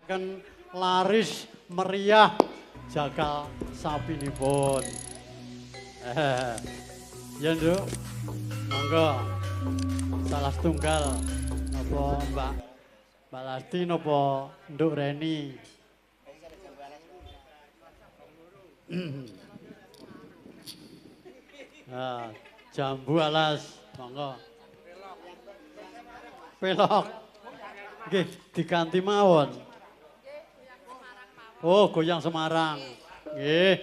Kan laris meriah jagal sapinipun. Ya Nduk, monggo salah setunggal napa Mbak Mbak Lasti napa Nduk Reni. Nah, jambu alas, monggo. Pelok. Nggih, diganti mawon. Oh, goyang Semarang. Nggih.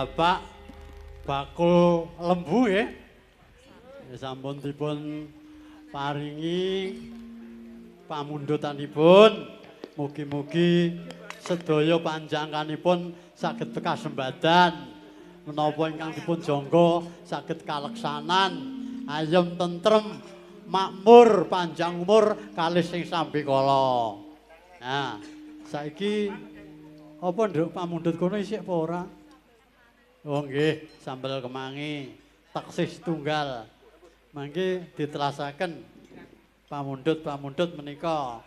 Bapak bakul lembu nggih. Sampun dipun paringi pamundhutanipun. Mugi-mugi sedaya panjangkanipun saged kasembadan. Menapa ingkang dipun jangga saged kaleksanan, ayem tentrem, makmur, panjang umur kalih sing sambikala. Nah, saiki apa Nduk pamundhut kono isih apa ora? Oh nggih, sambel kemangi taksih setunggal. Mangke ditelasaken pamundhut-pamundhut menika.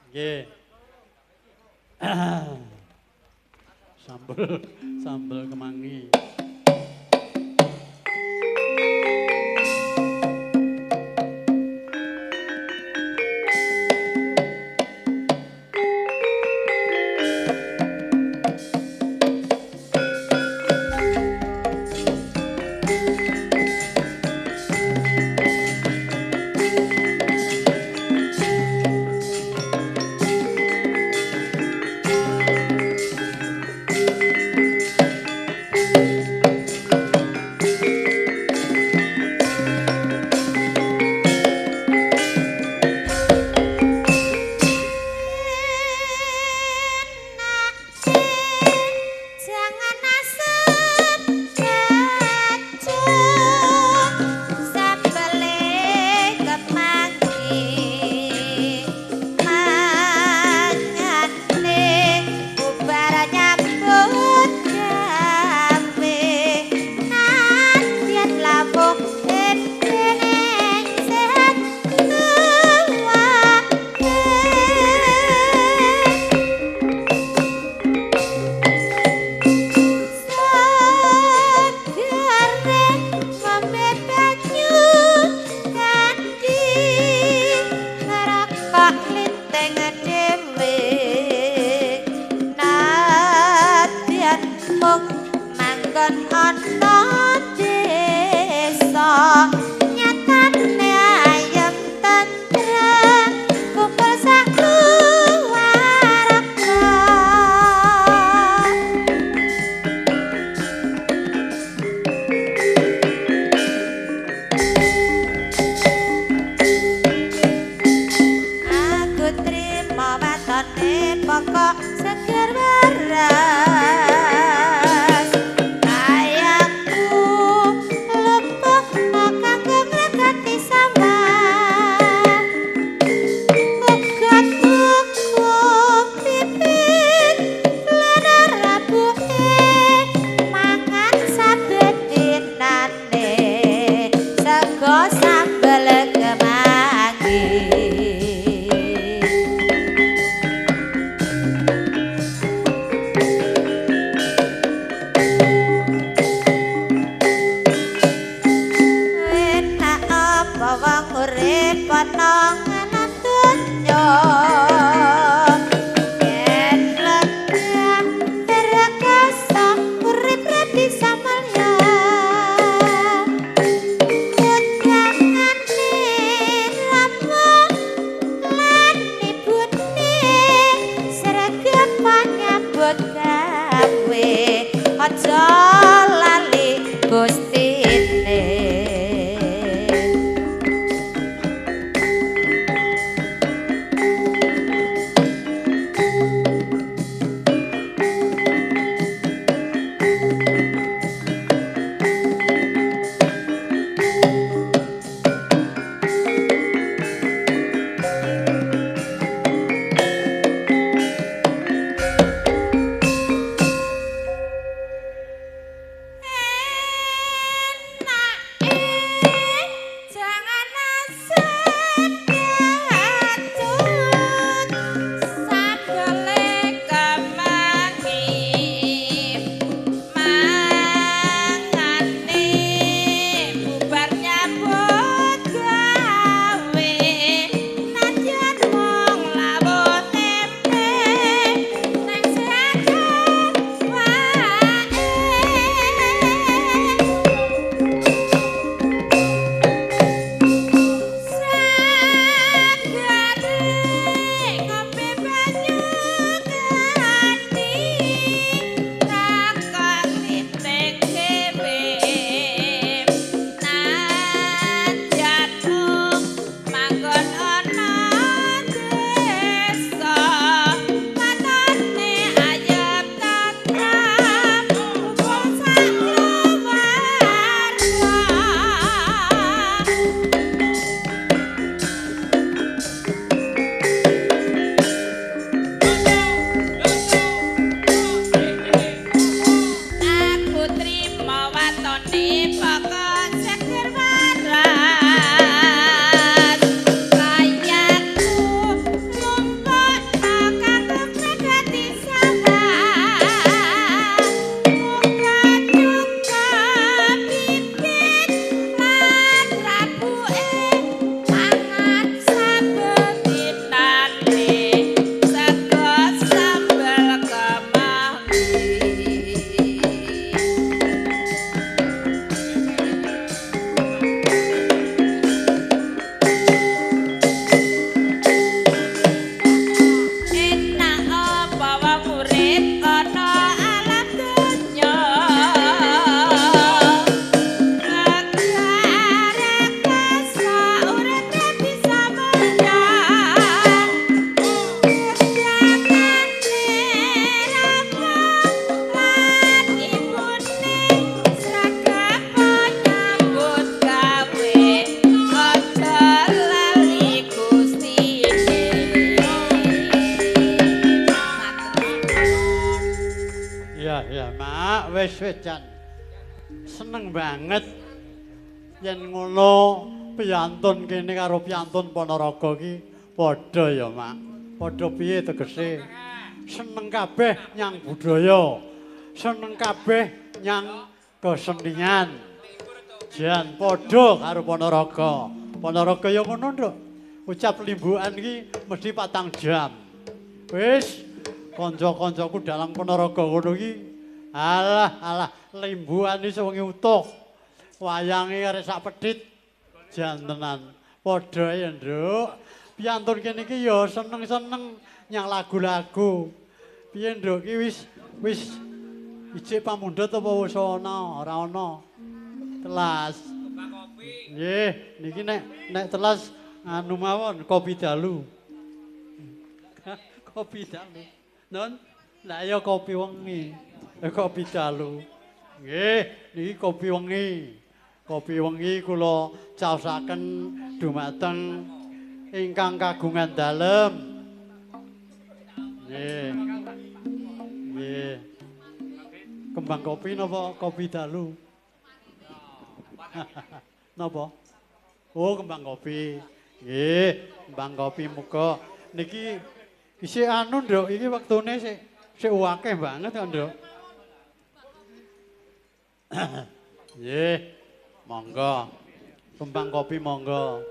Nggih. Sambel sambel kemangi. Thank klinteng dhewe nadyan mung manggon ana desa nyatane ayem tentrem kumpul sak keluarga. Aku trimo watone pokok seger waras kayaku lumpuk kanggo ngregati sawah uga tuku bibit lan rabuke mangan saben dinane sego sambel kemangi. Enak apa wong urip ana ngalam donya yen lega rekasa urip ra bisa mulya utangane rama lan ibune sregep nyambut gawe aja lali Gustine. Jangan asem kecut Sambele kemangi mangane bubar nyambut gawe nadyan mung lawuh tempe nang sehat wae. Segare ngombe banyu kanthi raka klinteng dhewe nadyan mung manggon ana desa watone ayem tentrem kumpul sak keluarga. Aku trimo watone pokok seger waras kayaku lumpuk kanggo ngregati sawah muga cukup bibit lan rabuke mangan saben dinane sego sambel kemangi. Enak apa wong urip ana alam donya negara rekasa urip ra bisa mulya utangane rama lan ibune sregep nyambut gawe aja lali Gustine. Ya, ya, Mak, wis wis jan. Seneng banget yen ngono piyantun kene karo piyantun Ponorogo ki padha ya, Mak. Padha piye tegese? Seneng kabeh nyang budaya. Seneng kabeh nyang kesenian. Jan padha karo Ponorogo. Ponorogo ya ngono, Nduk. Ucap limbukan iki mesti 4 jam. Wis kanca-kancaku dalang Ponorogo ngono iki. Alah, alah limbukan iki sewengi utuh. Wayange arek sak pedhit jan tenan. Padha ya, Nduk. Piyantun kene iki ya seneng-seneng nyang lagu-lagu. Piye, Nduk, iki wis wis ijik pamundhut apa wis ana? Ora ana. Telas. Nggih, niki nek nek telas anu mawon kopi dalu. Kopi dalu. Non, lah ya kopi wengi. Kopi dalu. Nggih, niki kopi wengi. Kopi wengi kula caosaken dumateng ingkang kagungan dalem. Nggih. Nggih. Kembang kopi napa kopi dalu? Napa? Oh, kembang kopi. Nggih, kembang kopi muga niki isih anu, Nduk, iki wektune sik sik akeh banget kok, Nduk. Nggih, monggo. Kembang kopi monggo.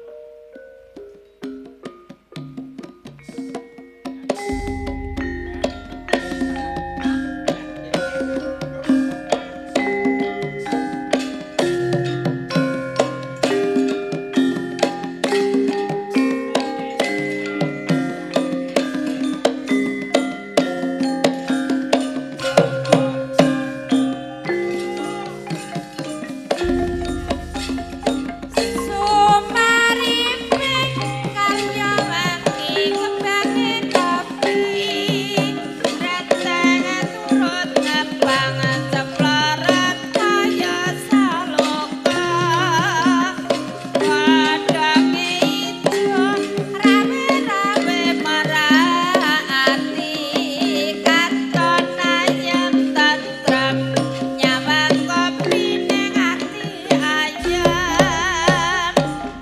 Sumariping karya wangi kembange kopi renteng turut ngembang cepleret kaya saloka godhonge ijo rawe-rawe marak ati katon ayem tentrem nyawang kopi ning ati ayem.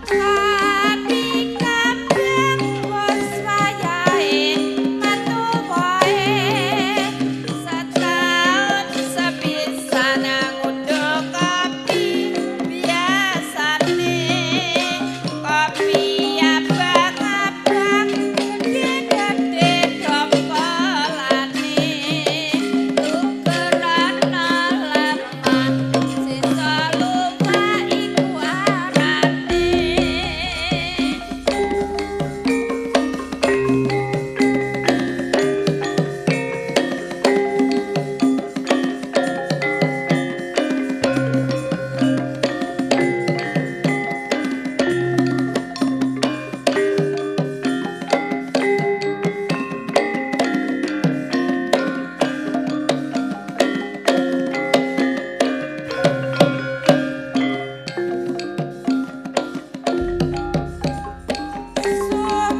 Kopi kembang wis wayahe metu wae setaun sepisan ngundhuh kopi biasane kopi abang-abang gedhe-gedhe dombolane tukerana lemah sisa luwak iku arane.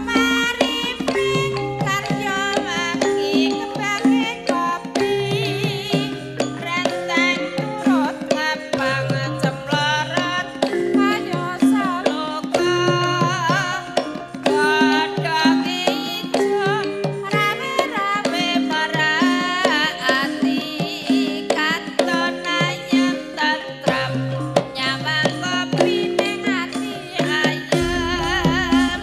Sumariping karya wangi kembange kopi renteng turut ngembang cemlorot kaya saloka godhonge ijo rawe-rawe marak ati katon ayem tentrem nyawang kopi ning ati ayem.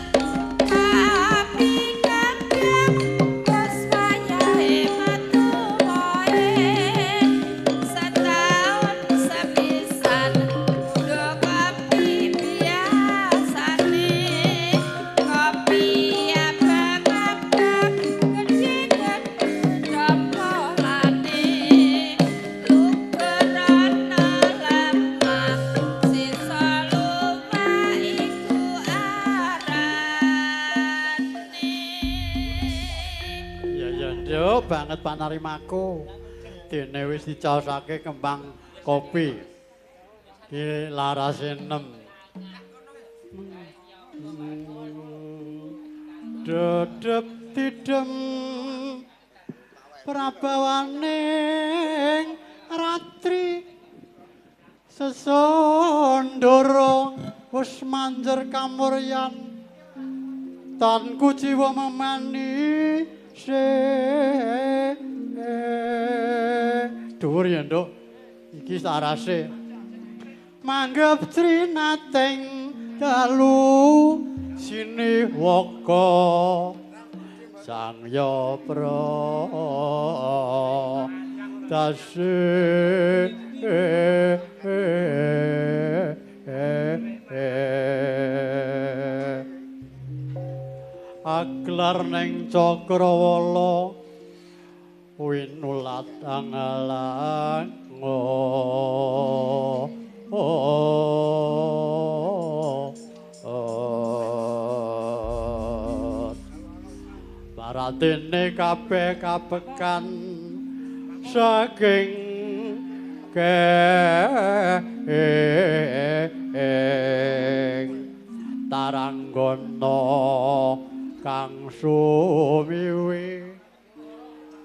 Kopi kembang wis wayahe metu wae setaun sepisan ngundhuh kopi biasane kopi abang-abang gedhe-gedhe dombolane lugerana lemah sisa luwak iku arane. Ya ya, Nduk, banget panarimaku. Dene wis dicaosake kembang kopi. Ki larase 6. Dedep tidem prabawaning ratri sesondoro wis manjer kamuryan tan kuciwa memani se dhuwur ya, Nduk, iki sarase manggep trinating dalu Siniwaka Sang Yapra Dasi Aglar ning cakrawala winulat angalango. Paratene kabeh kabekan saking keng taranggana kang sumiwi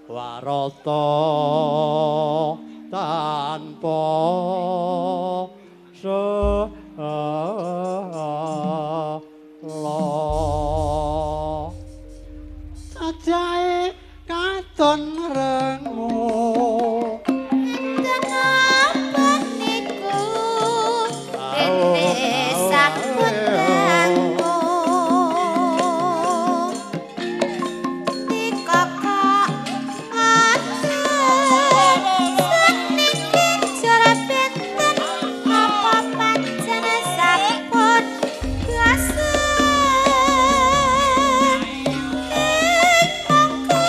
warata tanpa sela. Cacahe katon rengu Enten apa niku dene sampun dangu dikokok atur seniki cara benten apa pancen sampun bosen ing mongko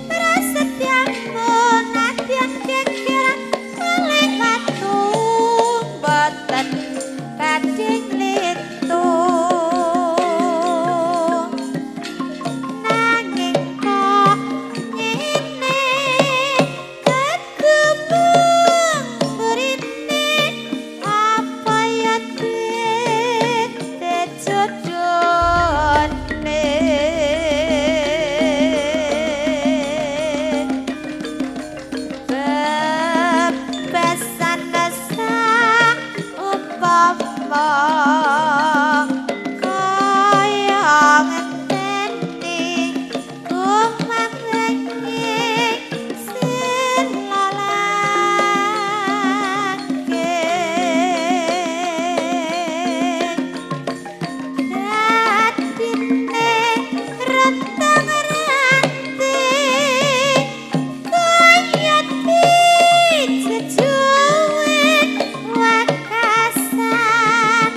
prasetyamu nadyan geger kalih watu boten badhe nglintu nanging kok ngene kegebung mrene apa ya jodone bebesan sak upama kaya ngenteni kumangenge silalake dadine rentang ranting kaya dijejuwe wekasan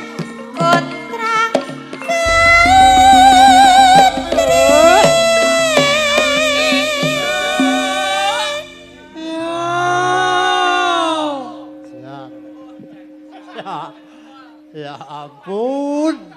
kontrang ketri. Ya. Ya. Ya ampun.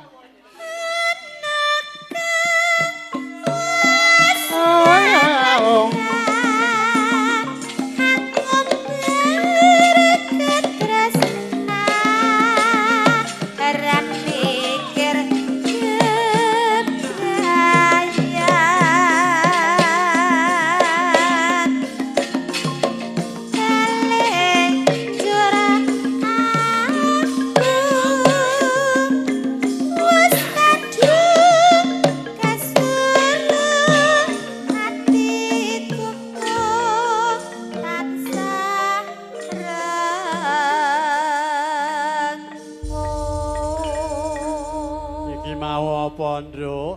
Iki mau apa, Nduk?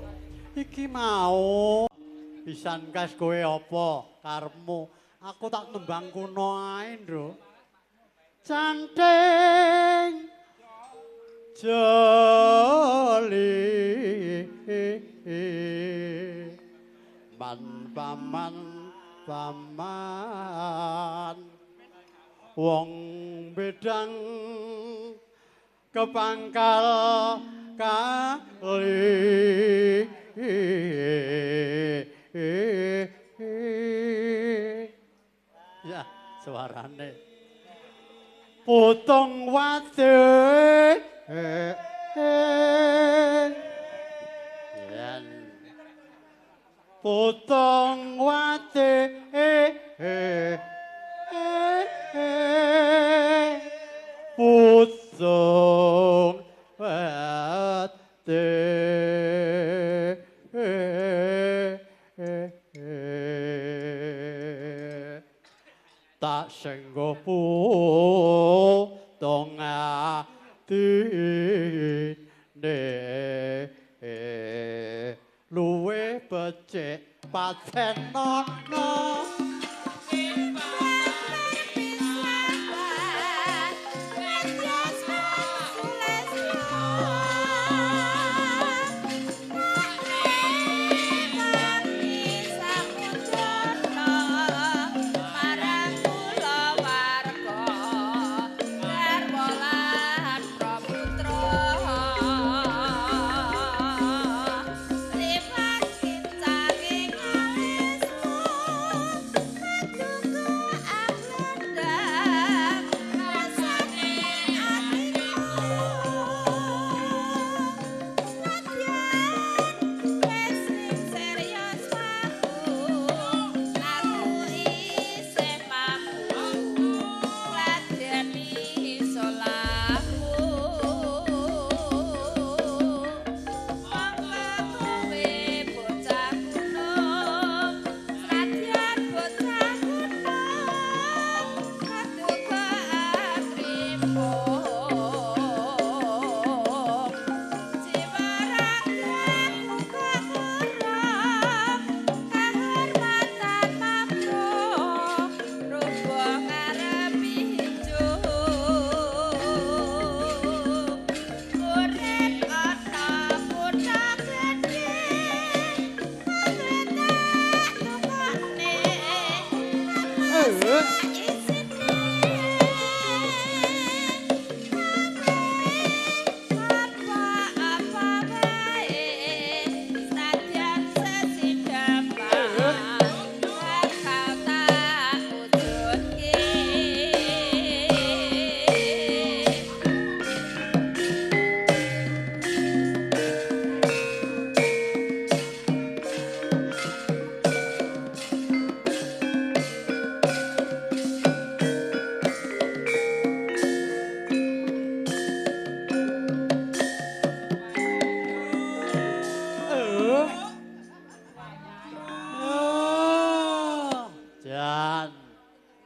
Iki mau pisan kas kowe apa karepmu? Aku tak nembang kuno ae, Nduk. Canting joli man paman paman wong bedang kepangkal kali. Ya, suarane potong wate. Yen potong wate potong wate tak senggo potong atine. Luwih becik patenono.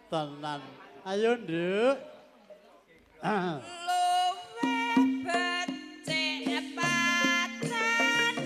Tenan. Ayo, Nduk. Luwih becik pacaran.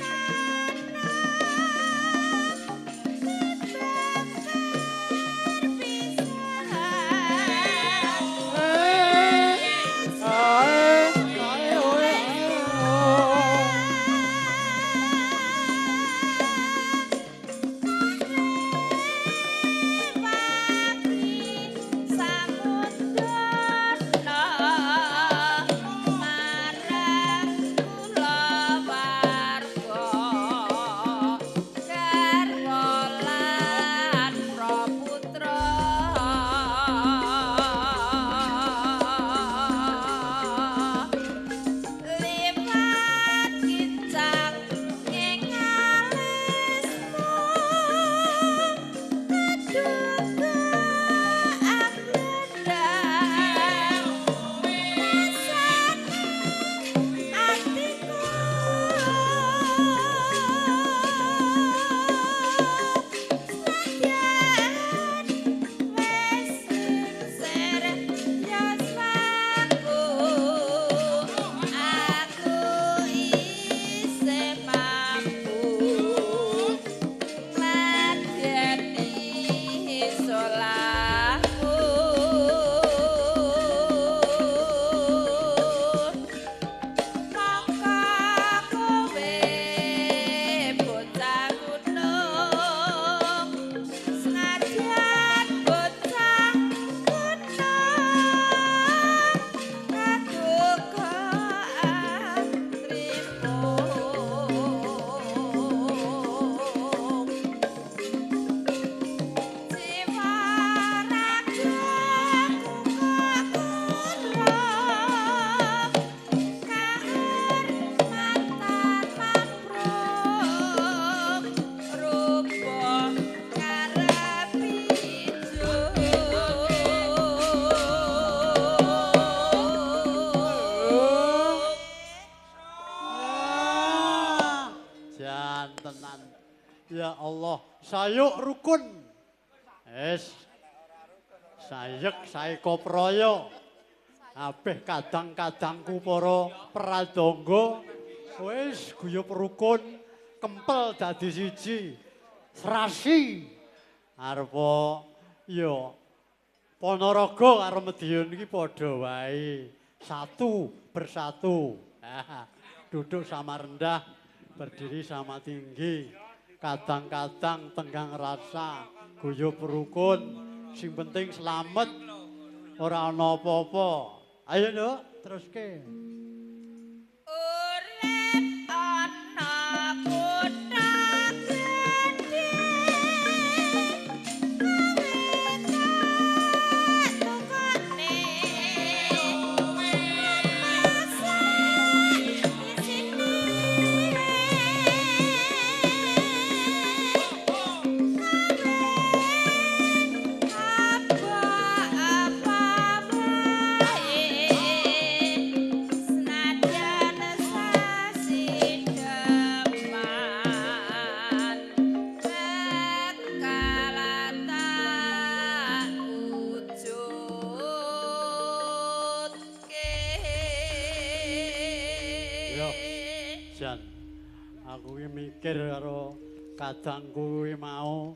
Tenan. Ya Allah, sayuk rukun. Es. Sayek saeka praya. Kabeh kadang-kadangku para pradangga wis guyub rukun, Kempel dadi siji. Serasi. Arepa ya Ponorogo karo Madiun iki padha wae. Satu bersatu. Duduk sama rendah, berdiri sama tinggi. Kadang-kadang tenggang rasa, guyub rukun, sing penting selamat, ora ana apa-apa. Ayo Nduk, teruske. Urip ana kutha gedhe, tukane masak isine, apa-apa wae, senajan sasi depan kekala tak wujudke. Yo, Jan, aku iki mikir karo kadangku kuwi mau.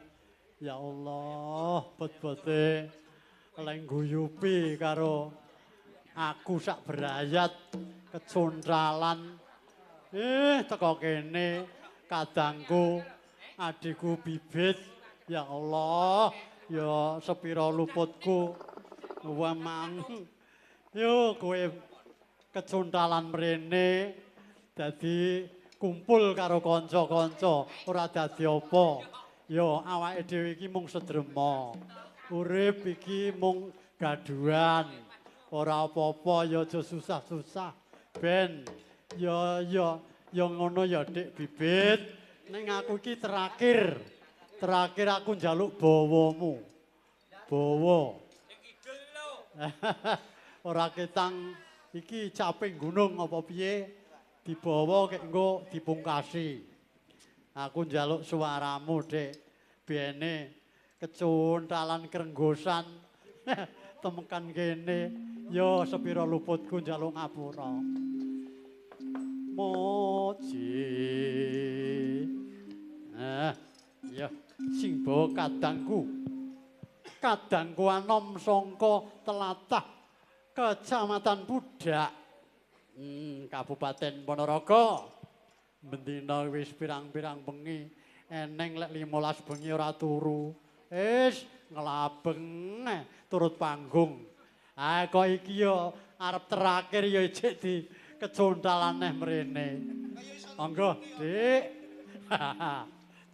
Ya Allah, bot-bote leng guyupi karo aku sak berayat kecontralan. Teko kene kadangku adikku bibit. Ya Allah, ya sepira luputku. Wemang. Yo kowe kecontalan mrene dadi kumpul karo kanca-kanca ora dadi apa. Yo awake dhewe iki mung sedrema. Urip iki mung gaduhan. Ora apa-apa ya aja susah-susah. Ben ya ya ya ngono ya Dik Bibit. Ning aku iki terakhir. Terakhir aku njaluk bawamu. Bawa. Ora ketang iki caping gunung apa piye dibawa kek engko dipungkasi. Aku njaluk suaramu, Dik. Bene kecuntalan krenggosan temekan kene ya sepira luputku njaluk ngapura. Moji. Ya sing bawa kadangku. Kadangku anom sangka telatah Kecamatan Pudak, Kabupaten Ponorogo. Bendina wis pirang-pirang bengi, eneng lek 15 bengi ora turu. Wis nglabeng turut panggung. Ah kok iki yo arep terakhir ya ijik di kecontalan neh mrene. Monggo, Dik.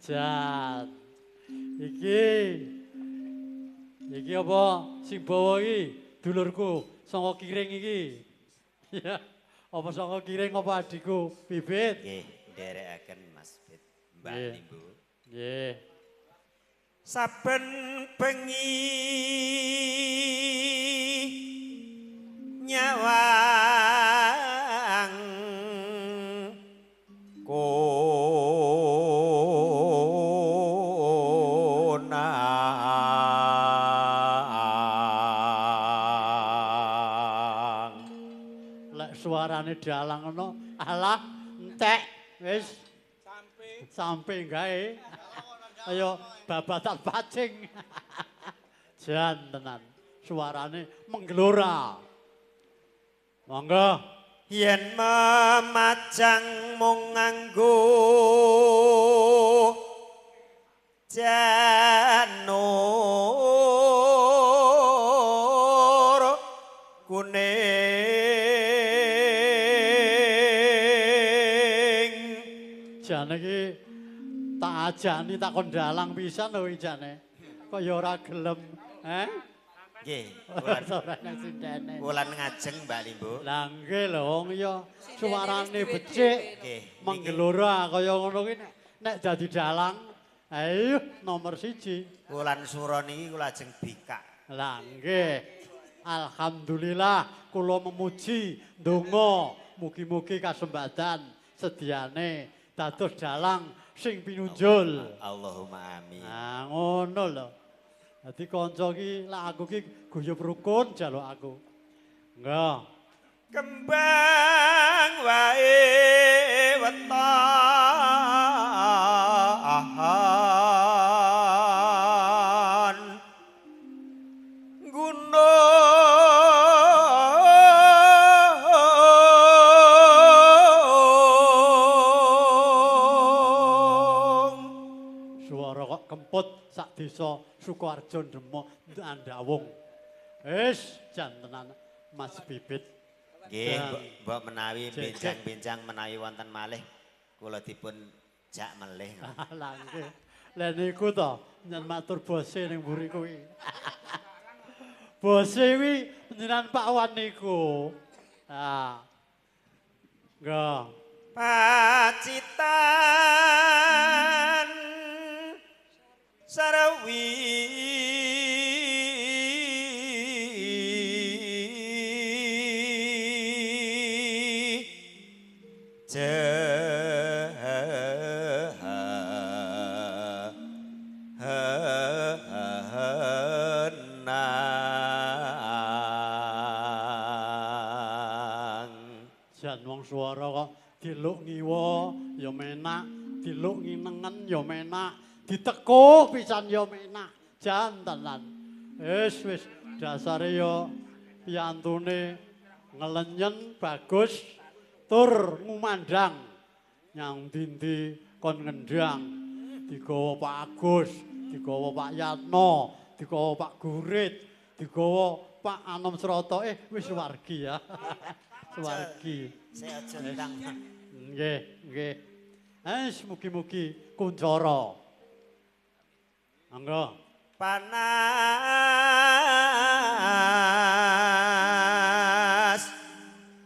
Jan. Iki. Iki apa sing bawa iki dulurku saka Kiring iki. Ya, apa saka Kiring apa adikku Bibit? Nggih, nderekaken Mas Bit, Mbak Limbu. Nggih. Saben bengi nyawang konang. Lek suarane dalang ngono, alah entek wis sampe gawe. Ayo babatan pacing. Jan tenan, suarane menggelora. Monggo. Yen memajang mung nganggo janur kuning. Jane iki tak ajani tak kon dalang pisan lho jane. Kok ya ora gelem, eh? Nggih, wulan ngajeng Mbak Limbu. Lah nggih lho wong ya suarane becik, menggelora kaya ngono ki nek dadi dalang, ayo nomor 1. Wulan sura niki kula ajeng bikak. Lah nggih. Alhamdulillah kula memuji ndonga mugi-mugi kasembatan sediane dados dalang sing pinunjul. Allahumma amin. Nah ngono lho. Dadi kanca ki lak aku ki guyub rukun njaluk aku. Nggih. Kembang wae weton gunung Suara kok kemput sak desa Sukoharjo Demak Andawung. Wis jan tenan Mas Bibit. Nggih, mbok menawi benjang-benjang menawi wonten malih kula dipun jak melih. Lah nggih. Lah niku to nyen matur bose ning mburi kuwi. Bose kuwi panjenengan Pak Wan niku. Ah. Nggih. Pacitan Sarawi jenang. Jan wong swara kok diluk ngiwa ya menak, diluk nginengen ya menak, ditekuk pisan ya menak. Jan tenan. Wis wis dasare ya piyantune ngelenyen bagus tur ngumandang nyang dindi kon ngendang digawa Pak Agus, digawa Pak Yatno, digawa Pak Gurit, digawa Pak Anom Sroto. Wis wargi ya. Suwargi. Saya aja ndang. Nggih, nggih. Wis mugi-mugi kuncara. Monggo. Panas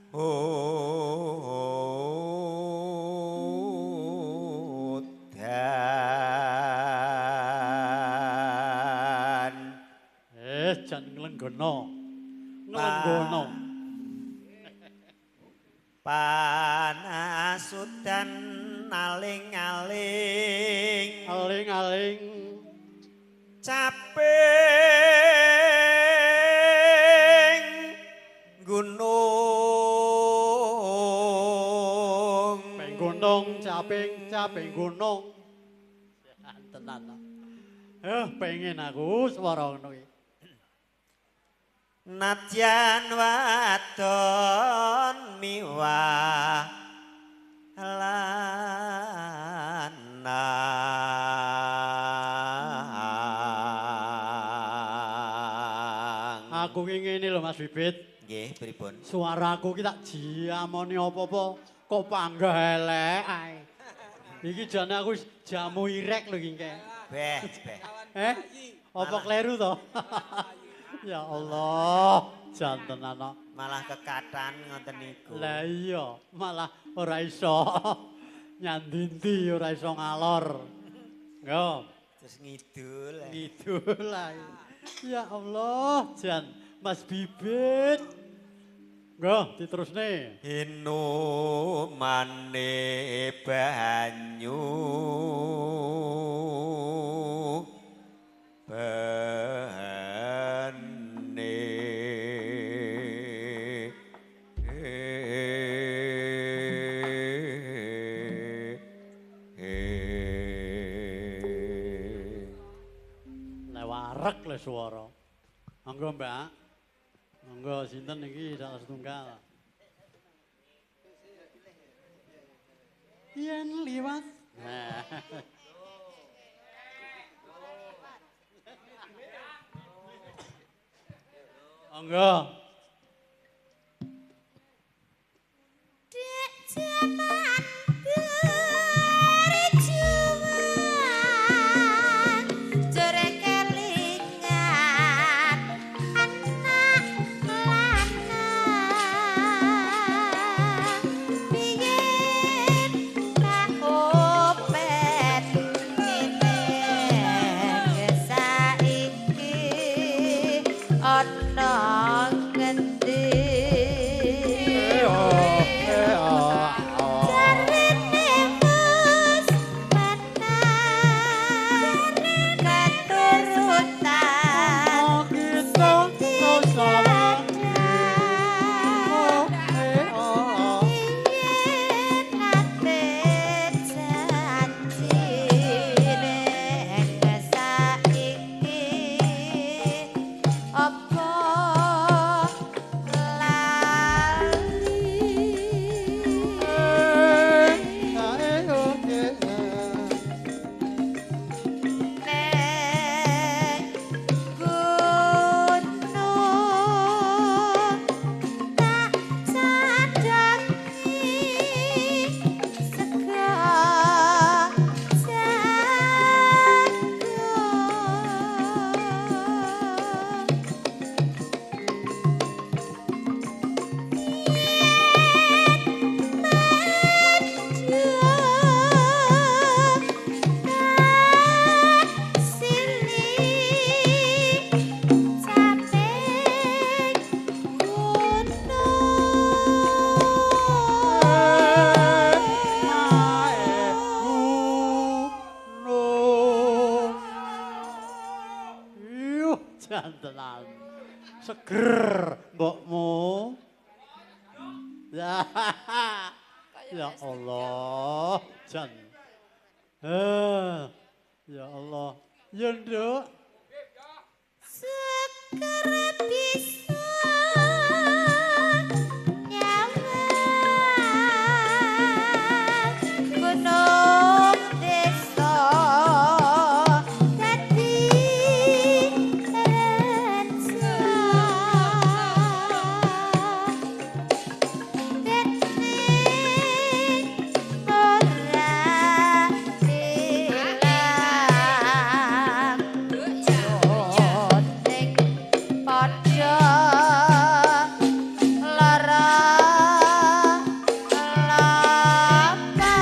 udan. Jan nglenggono. Nglenggono. Panas udan aling-aling. Aling-aling caping gunung. Ping gunung caping caping gunung. Tenan. Pengen aku swara ngono iki. Nadyan wadon miwah lanang. Aku ki ngene lho Mas Bibit. Nggih, pripun? Suaraku ki tak jiamoni apa-apa kok panggah elek ae. Iki jane aku wis jamu irek lho iki. Beh, beh. Apa kleru to? Ya Allah, jan tenan kok. Malah kekatan ngoten niku. Lah iya, malah ora iso nyandindi, ora iso ngalor. Nggo. Terus ngidul. Ngidul ae. Ya Allah, jan Mas Bibit. Nggo, diterusne. Inumane banyu bene. Lewarek le swara. Monggo, Mbak. Monggo sinten iki salah setunggal. Yen liwat. Nah. Monggo. Dek jaman berjuang jare kelingan anak lanang biyen tak opet kene saiki ana. Jan tenan. Seger mbokmu. Ya. Ya Allah, jan. Ya Allah. Ya nduk. Seger bisa nyawang gunung desa dadi reca dene ora ilang ning padha lara lapa.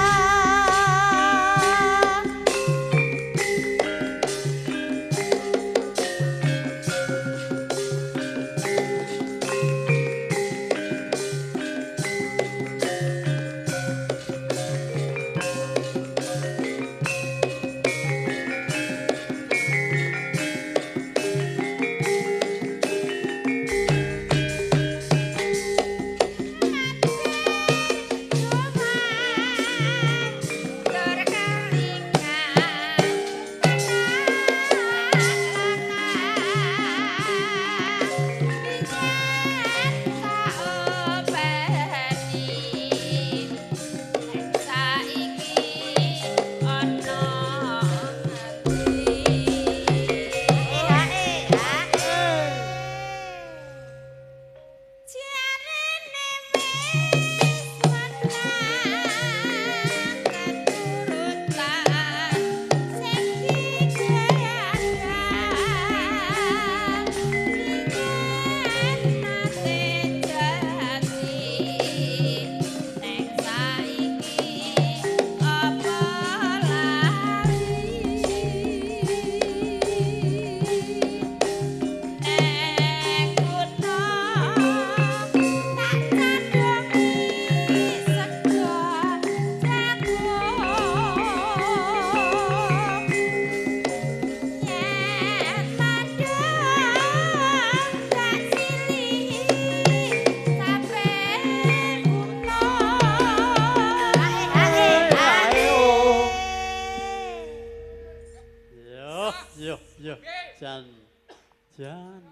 Yo, yo, yo. Jan. Jan.